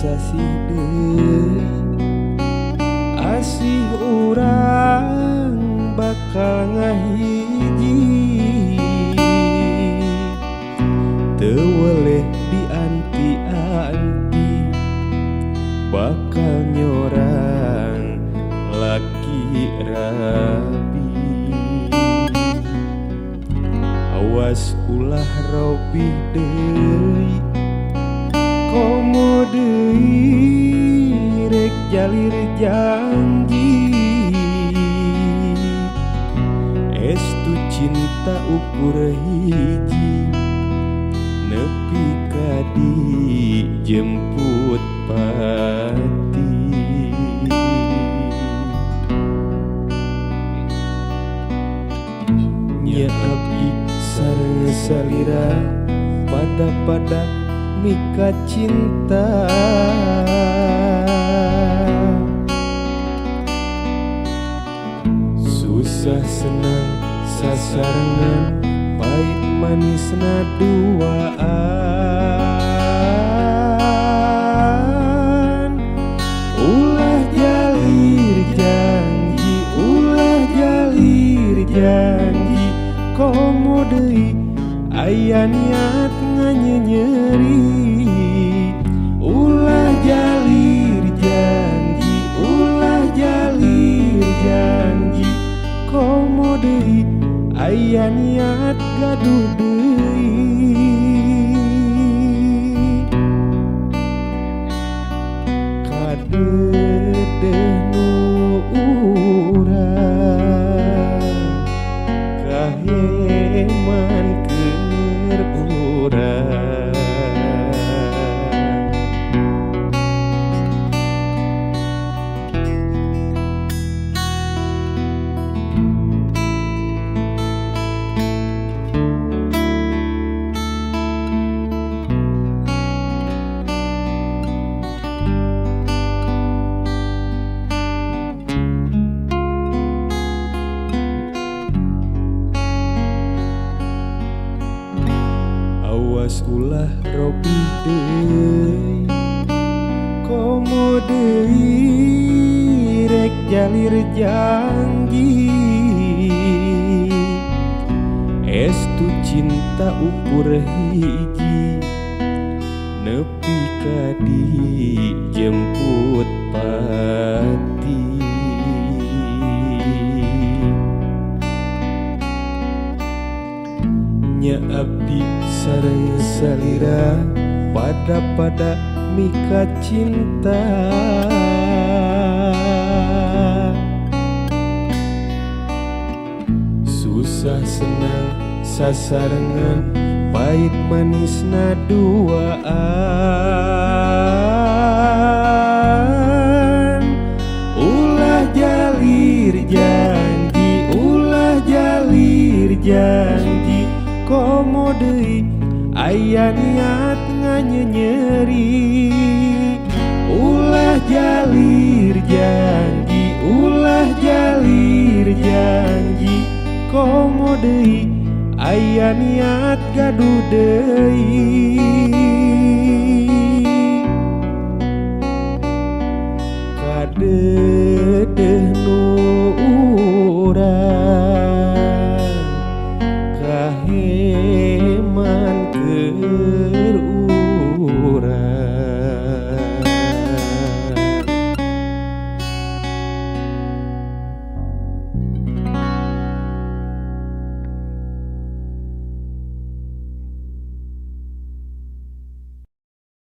Sasih deui asih urang bakal ngahiji teu weleh dianti-anti bakal nyorang laki rabi. Awas ulah robih deui komo deui rek jalir janji estu cinta ukur hiji nepi ka dijemput pati. Nya abdi sareng salira pada-pada mika cinta susah senang sasarengan pahit manisna duaan. Ulah jalir janji ulah jalir janji komo deui aya niat nganyenyeri. Ulah jalir janji ulah jalir janji komo deui aya niat gaduh deui. Kadedeh nu urang kaheman keur urang. Awas ulah robih deui komo deui rek jalir janji estu cinta ukur hiji nepi ka dijemput pati. Nya abdi sareng salira pada-pada mika cinta susah senang sasarengan pahit manisna duaan. Ulah jalir janji ulah jalir janji komo deui aya niat nganyenyeri. Ulah jalir janji ulah jalir janji komo deui aya niat gaduh deui.